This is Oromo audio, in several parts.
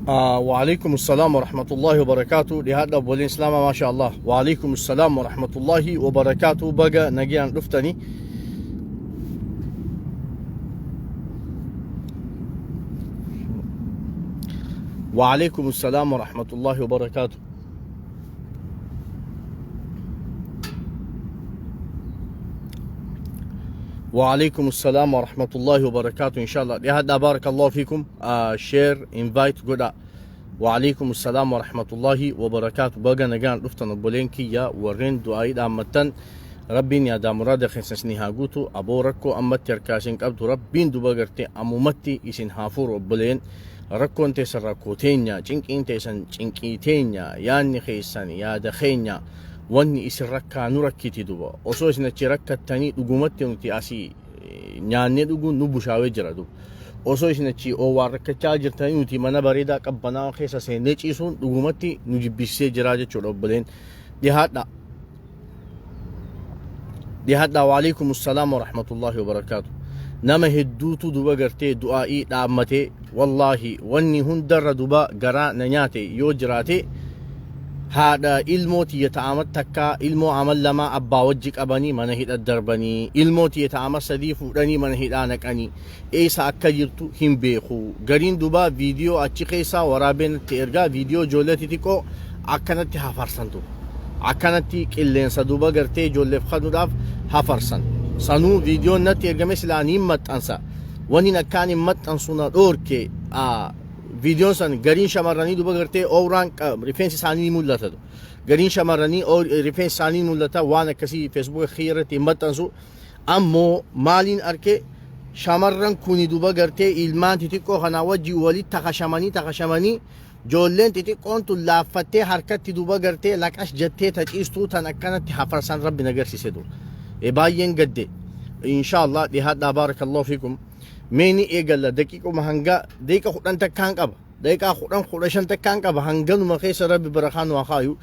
وعليكم السلام ورحمة الله وبركاته. لهذا أبو الإسلام ما شاء الله. وعليكم السلام ورحمة الله وبركاته. بقى نجيان رفتني. وعليكم السلام ورحمة الله وبركاته. وعليكم السلام ورحمة الله وبركاته. إن شاء الله لهذا بارك الله فيكم. share invite godha. وعليكم السلام ورحمة الله وبركاته. بقى نجان رفتن obboleen kiyya warreen du'aayii dhaammattan rabbiin yaadaa muraada keessa isin haa guutu. Aboo rakkoo ammatti harkaa isin qabdu rabbiin duba gartee ammumatti isin haa furu. Obboleen rakkoon teessan rakkoo teenya, cinqiin teessan cinqii teenya, yaadni keessan yaada keenya, wanni isin rakkaa nu rakkiti duba. Osoo isin achi rakkattanii dhugumatti nuti asii nyaannee dhuguun nu bushaawee jira duba. Osoo isin achi oowwaan rakkachaa jirtanii nuti mana bareedaa qabbanaa keessa seennee ciisuun dhugumatti nu jibbisee jira jechuudha. Obboleen dhihaadha. Dhihaadha. وعليكم السلام ورحمة الله وبركاته. Nama hedduutu duba gartee du'aa'ii dhaammatee. Wallaahi wanni hundarra duba garaa na nyaate yoo jiraate, haadha ilmoo tiyya ta'amat takkaa ilmoo amal 2 abbaa wajji qabanii mana hidha darbanii, ilmoo tiyya ta'ama 3 fuudhanii mana hidhaa naqanii, eessa akka jirtu hin beeku. Gariin dubaa viidiyoo achi keessaa waraabee natti ergaa, viidiyoo ijoollee xixiqqoo akkanatti hafarsantu, akkanatti qilleensa duba gartee ijoolleef kanuudhaaf hafarsan. Sanuu viidiyoon natti ergame silaa niin maxxansa, waniin akkaan hin maxxansu na dhoorke. Viidiyoon san gariin shamarranii duba gartee ooraan rifeensi isaanii ni mul'ata, gariin shamarranii rifeensi isaanii ni mul'ata. Waan akkasii Feesbuuka kiyya irratti hin maxxansu. Ammoo maaliin arke? Shamarran kuni duba gartee ilmaan xixiqqoo kanaa wajji walitti takashamanii takashamanii, ijoolleen xixiqqoon tun laaffattee harkatti duba gartee laqash jettee taciistuu tan akkanatti hafarsan rabbi na garsiise dur. Baay'een gadde. Inshaallah dhihaadhaa. بارك الله فيكم. Mee ni eegalla. Daqiiquma hanga daqiiqa 10 takkaan qaba, daqiiqaa 10 15 takkaan qaba. Hanganuma keessa rabbi barakaan waa kaayu.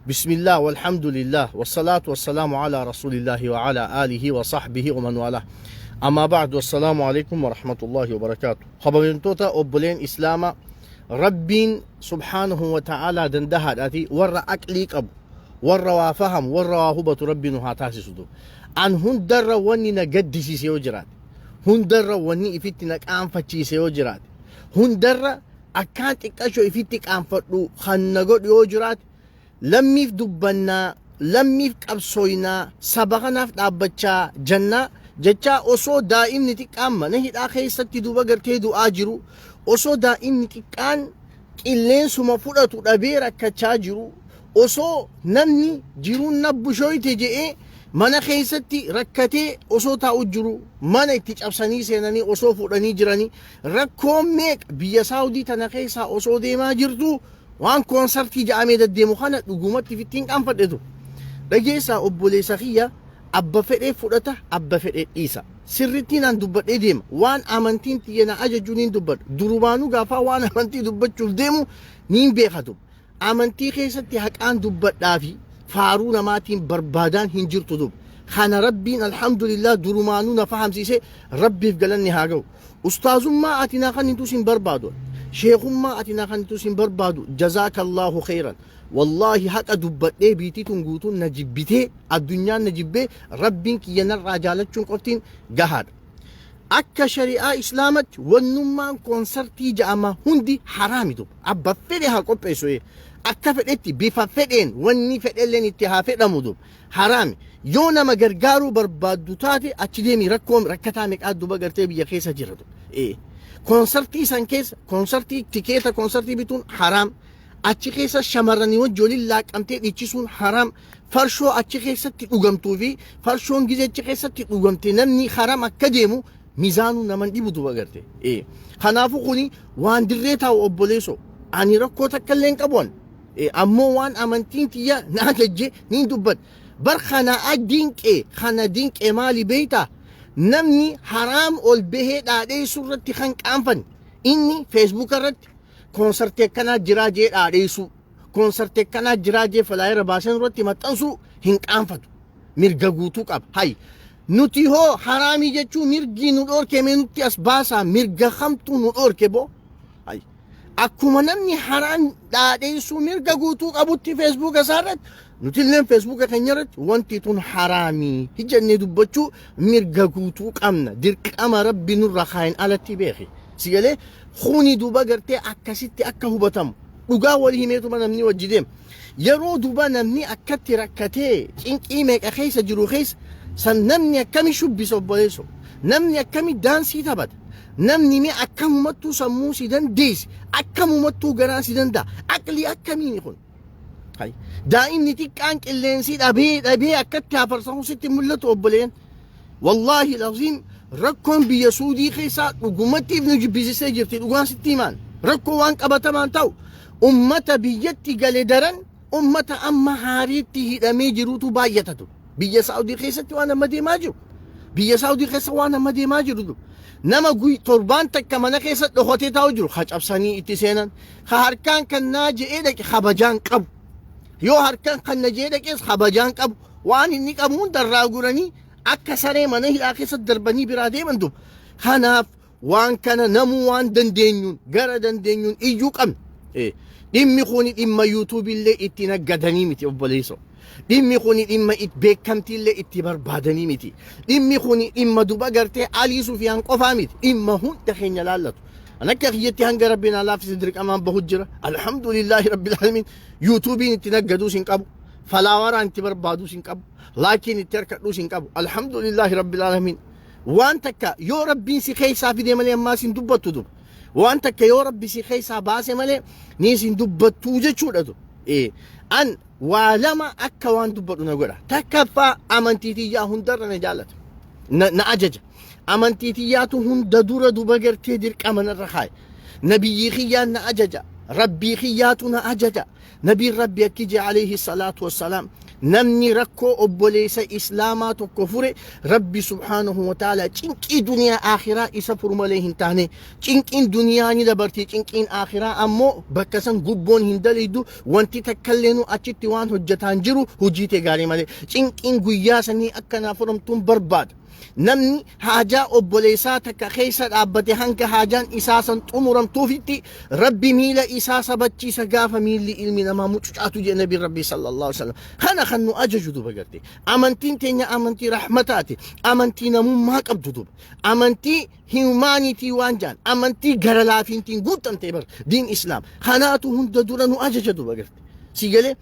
بسم الله والحمد لله والصلاة والسلام على رسول الله وعلى آله وصحبه ومن والاه. أما بعد، والسلام عليكم ورحمة الله وبركاته. Kabajamtoota obboleen Islaamaa, rabbiin سبحانه وتعالى dandahaadhaati warra aqlii qabu, warra waa fahamu, warra waa hubatu rabbi nu haa taasisu. An hundarra wanni na gaddisiise yoo jiraate, hundarra wanni ifitti na qaanfachiise yoo jiraate, hundarra akkaan xiqqashoo ifitti qaanfadhu kan na godhu yoo jiraate, lammiif dubbannaa, lammiif qabsooynaa, saba kanaaf dhaabbachaa jannaa jechaa, osoo daa'imni xiqqaan mana hidhaa keessatti duuba gartee du'aa jiru, osoo daa'imni xiqqaan qilleensuma fudhatu dhabee rakkachaa jiru, osoo namni jiruun na bushooyte je'ee mana keessatti rakkatee osoo taa'u jiru, mana itti cabsanii seenanii osoo fuudhanii jiranii, rakkoon meeqa biyya Saawudii tana keessaa osoo deemaa jirtu, waan koonsartii ja'amee deddeemu kana dhugumatti fittiin qaanfadhetu. Dhageessaa obboleessa kiyya, abba fedhee fudhata, abba fedhee dhiisa. Sirriitti naan dubbadhee deema. Waan amantiin tiyya na ajaju niin dubbadha. Durumaanuu gaafaa waan amantii dubbachuuf deemu niin beekatu. Amantii keessatti haqaan dubbadhaa fi faaruu namaatiin barbaadaan hin jirtu duba. Kana rabbiin alhamdulillah durumaanuu na fahamsiise, rabbiif galanni haa ga'u. Ustaazummaa ati naa kan hin barbaadu. Sheekummaa ati naa kan hin barbaadu. جزاك الله خيرا. Wallaahi haqa dubbadhee biitii tun guutuun na jibbitee, addunyaan na jibbee, rabbiin kiyya narraa jaalachuun qoftiin gahaadha. Akka shari'aa islaamatti wannummaan koonsartii ja'ama hundi haraami duba. Abba fedhe haa qopheessu. Akka fedhetti bifa fedheen wanni fedhelleen itti haa fedhamu duba. Haraami. Yoo nama gargaaruu barbaaddu taate achi deemi, rakkoon rakkataa meeqaa duba gartee biyya keessa jira duba. Koonsartii san keessa koonsartii tikeeta koonsartii bituun haraam. Achi keessa shamarranii wajji waliin laaqamtee dhiichisuun haraam. Farshoo achi keessatti dhugamtuu fi farshoon gizee achi keessatti dhugamte namni haram akka deemu mizaanuu naman dhibu duba garte. Kanaafuu kuni waan dirree taa'u obboleessoo. Ani rakkoo takka illee hin qabu. Ammoo waan amantiin tiyya na ajajje niin dubbadha. Bar kana dinqee, kana dinqee maali beeytaa? Namni haraam ol bahee dhaadheessuu irratti kan qaanfanne inni Feesbuuka irratti koonsartii akkanaa jiraa jee dhaadheessuu, koonsartii akkanaa jiraa jee flyer baasan irratti maxxansuu hin qaanfatu. Mirga guutuu qaba. Hay, nuti hoo haraamii jechuun mirgi nu dhoorke, mee nutti as baasaa, mirga kamtu nu dhoorke boo? Hay, Akkuma namni haraam dhaadheessuu mirga guutuu qabutti Feesbuuka isaa irratti, nutilleen Feesbuuka keenya irratti wanti tun haraamii hijjannee dubbachuu mirga guutuu qabna. Dirqama Rabbi nurra kaayin alatti beeki. Si galee kuni duuba gartee akkasitti akka hubatamu dhugaa wal himeetuma namni wajji deema. Yeroo duuba namni akkatti rakkatee cinqii meeqa keessa jiru keessa san namni akkami shubbisa obboleesso? Namni akkami daansii taphata? Namni mee akkamumattuu sammuu si dandeessi, akkamumattuu garaa si danda'a? Aqlii akkamiini kun? Hay. Daa'imni xiqqaan qilleensi dhabee dhabee akkatti hafarsamu sitti mul'atu obboleen. Wallaahi laziim, rakkoon biyya Suudii keessaa dhugumatti nu jibbisisee jirti, dhugaan sitti himaan. Rakkoo waan qabatamaan ta'u ummata biyyatti gale daran ummata amma haariitti hidhamee jirutu baay'atatu. Biyya Saa'udii keessatti waan amma deemaa jiru. Biyya Saa'udii keessa waan amma deemaa jiru. Nama guy torbaan takka mana keessa dhokatee taa'u jiru ha cabsanii itti seenan. Ha harkaan kan naa je'ee dhaqe kabajaan qabu. Yoo harkaan kan na je'ee dhaqes kabajaan qabu. Waan inni qabu hunda irraa guranii akka saree mana hidhaa keessa darbanii biraa deeman duuba. Kanaaf waan kana namuu waan dandeenyuun gara dandeenyuun iyyuu qabna. Dhimmi kuni dhimma yuutuubiillee itti naggadanii miti, obboleessoo. Dhimmi kuni dhimma beekamtiillee itti barbaadanii miti. Dhimmi kuni dhimma duba gartee Alii Sufiyaan qofaa miti. Dhimma hunda keenya laallatu. An akka kiyyatti hanga Rabbiin haa laaffise dirqamaan bahu jira. Alhamdulillaahi Rabbil Aalamiin. Yuutuubiin itti naggaduus hin qabu. Falaawaraan itti barbaaduus hin qabu. Laakiin itti harkadhuus hin qabu. Alhamdulillaahi Rabbil Aalamiin. Waan takka yoo Rabbiin si keessaa fide malee ammaas hin dubbattu duba. Waan takka yoo Rabbi si keessaa baase malee ni sin dubbattuu jechuudha du. An waa lama akka waan dubbadhu na godha. Takkaffaa, amantii tiyyaa hundarra na jaallata. Na ajaja. Amantii tiyyaatu hunda dura duba gartee dirqama narra kaaye. Nabiyyii kiyyaan na ajaja. Rabbii kiyyaatu na ajaja. Nabiin Rabbi akki jee alayhi salaatu wassalaam: namni rakkoo obboleessa islaamaa tokko fure, Rabbi subhaanahu wa ta'ala cinqii duniyaa akhiraa isa furu malee hin taane. Cinqiin duniyaa ni dabarti, cinqiin akhiraa ammoo bakka san gubboon hin dalaydu, wanti takkallee nu achitti waan hojjetaan jiru hojii tee gaarii malee. Cinqiin guyyaa sanii akka naa furamtuun barbaada. Namni haajaa obboleessaa takka keessa dhaabbate hanga haajaan isaa san xumuramtuufitti Rabbi miila isaa sabachiisa gaafa miilli ilmi namaa mucucaatu, jedhe Nabi Rabbi sallallahu alaihi wasallam. Kana kan nu ajaju duba garte. Amantiin teenya amantii rahmataati. Amantii namummaa qabdu duba. Amantii humanity waan jaan. Amantii gara laafiintiin guutamte bar diin Islaam. Kanaatu hunda dura nu ajaja duba garte. Si galee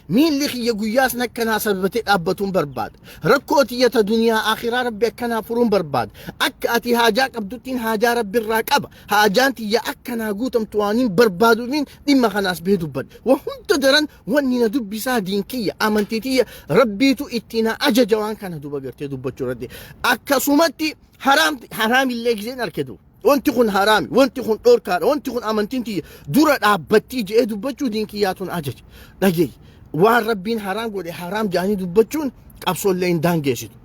miilli kiyya guyyaas akkanaa sababatee dhaabbatuun barbaada. Rakkoo tiyyata duniyaa akhiraa Rabbi akkanaa furuun barbaada. Akka ati haajaa qabduttiin haajaa Rabbi irraa qaba. Haajaan tiyya akkanaa guutamtu waan hin barbaaduufiin dhimma kanaas bee dubbadha. Waa hunda daran wanni na dubbisaa diin kiyya, amantii tiyya, Rabbiitu itti na ajaja waan kana duba gartee dubbachuu irratti. Akkasumatti haraam haraamillee giseen arketu. Wanti kun haraami, wanti kun dhorkaadha, wanti kun amantiin tiyya dura dhaabbattii je'ee dubbachuu diin kiyyaatuun ajaja. Dhageey, waan Rabbiin haraam godhe haraam jedhanii dubbachuun qabsoollee hin daangeessitu.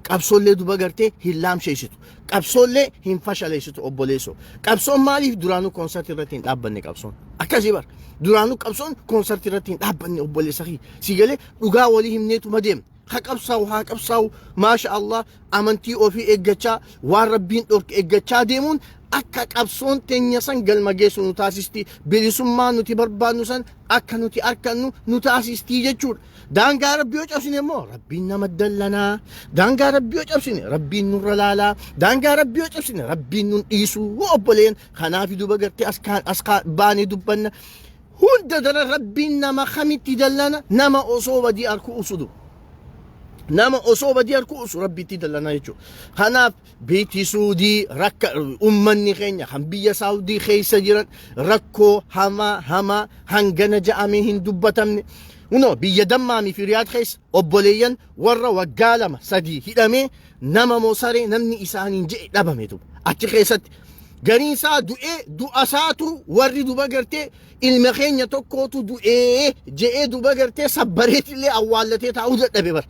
Qabsoollee duba gartee hin laamsheessitu. Qabsoollee hin fashaleessitu, obboleessoo. Qabsoon maaliif duraanuu koonsartii irratti hin dhaabbanne qabsoon? Akkasii bar. Duraanuu qabsoon koonsartii irratti hin dhaabbanne, obboleessa kiyya. Si galee dhugaa walii himneetuma deemna. Ha qabsaa'u, haa qabsaa'u, maasha Allah, amantii ofii eeggachaa, waan Rabbiin dhorke eeggachaa deemuun akka qabsoon teenya san galma geessu nu taasisti, bilisummaa nuti barbaannu san akka nuti arkannu nu taasisti jechuudha. Daangaa Rabbii yoo cabsine immoo Rabbiin nama dallanaa. Daangaa Rabbii yoo cabsine Rabbiin nurra laalaa. Daangaa Rabbii yoo cabsine Rabbiin nun dhiisuu, obboleen. Kanaaf duba gartee as kaan as kaan baanee dubbanna. Hunda daran Rabbiin nama kamitti dallana? Nama osoo badii harkuu usudu. Nama osoo badii harkuu usu Rabbitti dallana jechuudha. Kanaaf biyyi Suudii rakka ummanni keenya kan biyya Saawudii keessa jiran rakkoo hamaa hamaa hangana ja'amee hin dubbatamne. Kunoo biyya Dammaamii fi Riyaad keessa obboleeyyan warra waggaa 2 3 hidhamee nama moo saree namni isaaniin je'e dhabame duba. Achi keessatti gariin isaa du'ee, du'a isaatu warri duba gartee ilma keenya tokkootu du'ee je'ee duba gartee sabbareetillee awwaallatee taa'uu dadhabe bar.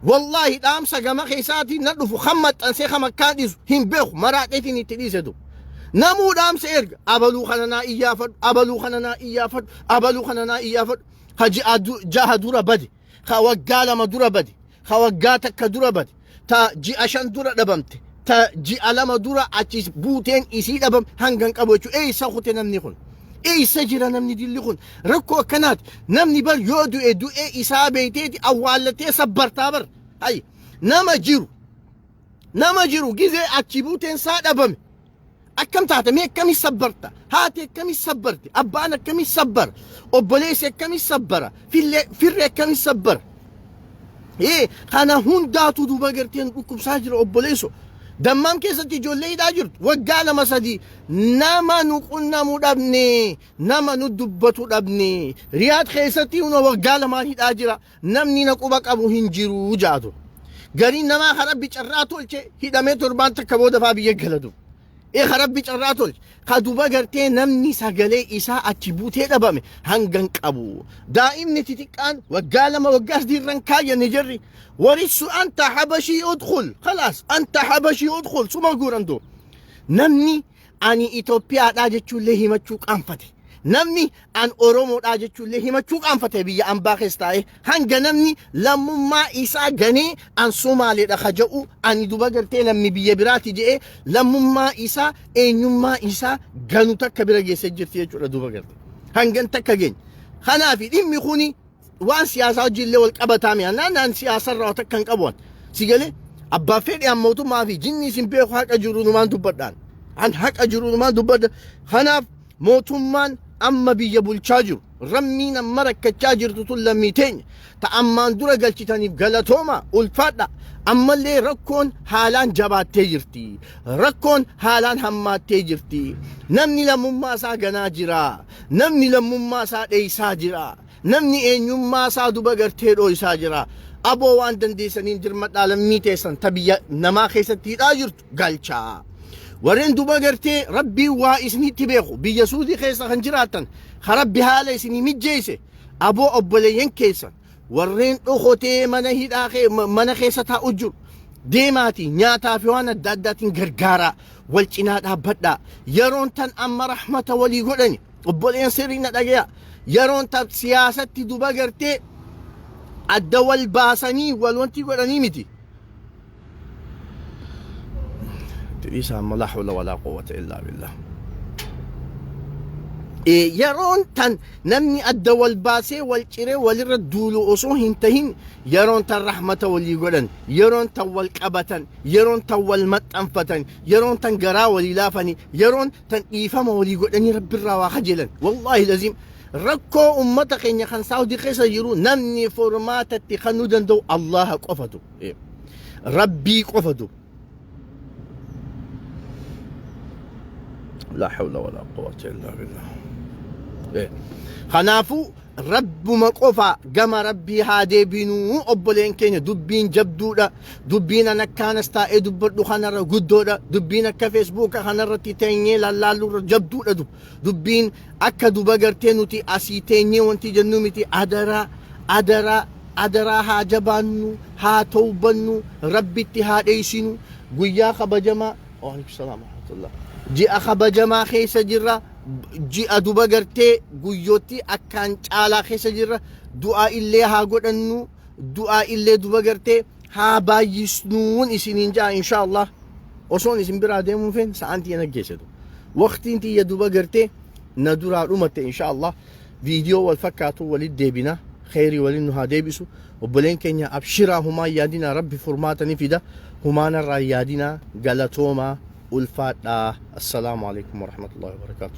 Wallaahi, dhaamsa gama keessaatiin na dhufu kan maxxansee kan akkaan dhiisu hin beeku, maraadheetiin itti dhiise du. Namuu dhaamsa erga, abaluu kana naa iyyaafadhu, abaluu kana naa iyyaafadhu, abaluu kana naa iyyaafadhu. Ka ji'a 6 dura bade, ka waggaa 2 dura bade, ka waggaa 1 dura bade, ta ji'a 5 dura dhabamte. Ta ji'a 2 dura achi buuteen isii dhabam hangan qabu jechuudha. Eessa kute namni kun? Eessa jira namni dilli kun? Rakkoo akkanaati. Namni bar yoo du'e du'e isaa beeyteeti awwaallatee sabbartaa bar. Hay nama jiru nama jiru gizee achi buuteen isaa dhabame. Akkam taate mee akkami sabbarta? Haati akkami sabbarti? Abbaan akkami sabbara? Obboleessi akkami sabbara? Firri akkami sabbara? Ee kana hundaatu duuba garteen dhukkubsaa jira obboleesso. Dammaam keessatti ijoollee hidhaa jirtu waggaa 2 3 nama nu qunnamu dhabne, nama nu dubbatu dhabne. Riyaad keessatti hunoo waggaa 2n hidhaa jira, namni na quba qabu hin jiru jaatu. Gariin namaa ka Rabbi carraa tolche hidhamee torbaan takka booda faa biyya galatu. Ee ka Rabbi carraa tolche ka duba gartee namni sagalee isaa achi buutee dhabame hangan qabu. Daa'imni xixiqqaan waggaa 2 waggaa 3 irran kaayyanne jarri. Warissu anta habashii udkhul khalaas anta habashii udkhul suma guuran doo. Namni ani Itoophiyaadhaa jechuullee himachuu qaanfate. Namni an Oromoodhaa jechuullee himachuu qaanfate biyya ambaa keessa taa'ee hanga namni lammummaa isaa ganee an Somaaleedha ka jedhu ani duba gartee lammi biyya biraati jedhee lammummaa isaa eenyummaa isaa ganu takka bira geessee jirti jechuudha duba gartee. Hangan takka geenye. Kanaaf dhimmi kuni waan siyaasaa wajjin illee wal qabataa mi'a. Naan siyaasarraa takka hin qabu. Si galee abbaa fedhe an mootummaa fi jinni isin beeku haqa jiru numaan dubbadhaan. An haqa jiru numaan dubbadha. Kanaaf mootummaan amma biyya bulchaa jiru rammiin amma rakkachaa jirtu tun lammii teenya ta ammaan dura galchitaniif galatooma ulfaadha. Ammallee rakkoon haalaan jabaattee jirti. Rakkoon haalaan hammaattee jirti. Namni lammummaa isaa ganaa jira. Namni lammummaa isaa dheeysaa jira. Namni eenyummaa isaa duba gartee dhooysaa jira. Aboo waan dandeessaniin dirmadhaa, lammii teessan ta biyya namaa keessatti hidhaa jirtu galchaa. Warreen duba gartee Rabbiin waa isinitti beeku biyya Suudii keessa kan jiraattan ka Rabbi haala isinii mijjeesse aboo obboleeyyan keessan warreen dhokotee mana hidhaa mana keessa taa'u jiru deemaati nyaataa fi waan adda addaatiin gargaaraa, wal cinaa dhaabbadhaa. Yeroon tan amma rahmata walii godhani. Obboleen sirrii na dhagaya. Yeroon tan siyaasatti duba gartee adda wal baasanii wal wanti godhanii miti. Dhiisa amma laa hawla walaa quwwata illaa billah. Yeroon tan namni adda wal baasee wal ciree walirra duulu osoo hin tahin, yeroon tan rahmata walii godhan, yeroon tan wal qabatan, yeroon tan wal maxxanfatan, yeroon tan garaa walii laafani, yeroon tan dhiifama walii godhanii Rabbirraa waa kajeelan. Wallaahi laziim rakkoo ummata keenya kan Saawudii keessa jiru namni furmaatatti kennuu danda'u Allaha qofatu. Rabbii qofatu. Laa hawla walaa quwwata illaa billah. Kanaafuu Rabbuma qofa gama Rabbii haa deebinuu obboleen keenya. Dubbiin jabduudha. Dubbiin an akkaanas taa'ee dubbadhu kanarra guddoodha. Dubbiin akka Feesbuuka kanarratti teenyee lallaallurra jabduudha. Dubbiin akka duba gartee nuti asii teenyee wanti jennu miti. Adaraa adaraa adaraa haa jabaannu, haa tawbannu, Rabbitti haa dheeysinu. Guyyaa kabajamaa, waalaikum salaam warahmatullah, ji'a kabajamaa keessa jirra. Ji'a duba gartee guyyootti akkaan caalaa keessa jirra. Du'aa illee haa godhannu, du'aa illee duba gartee haa baay'isnuun isiniin ja'a. Insha Allah osoon isin biraa deemuun feen sa'aan tiyya naggeessitu waqtiin tiyya duba gartee na duraa dhumatte. Insha Allah viidiyoo wal fakkaatu walit deebina. Kheyrii waliin nu haa deebisu. Obboleen keenya abshiraa, humaan yaadinaa, Rabbi furmaata ni fida, humaanarraa yaadinaa. Galatoomaa, ulfaadhaa. Assalaamu alaikum warahmatullahi wabarakaatu.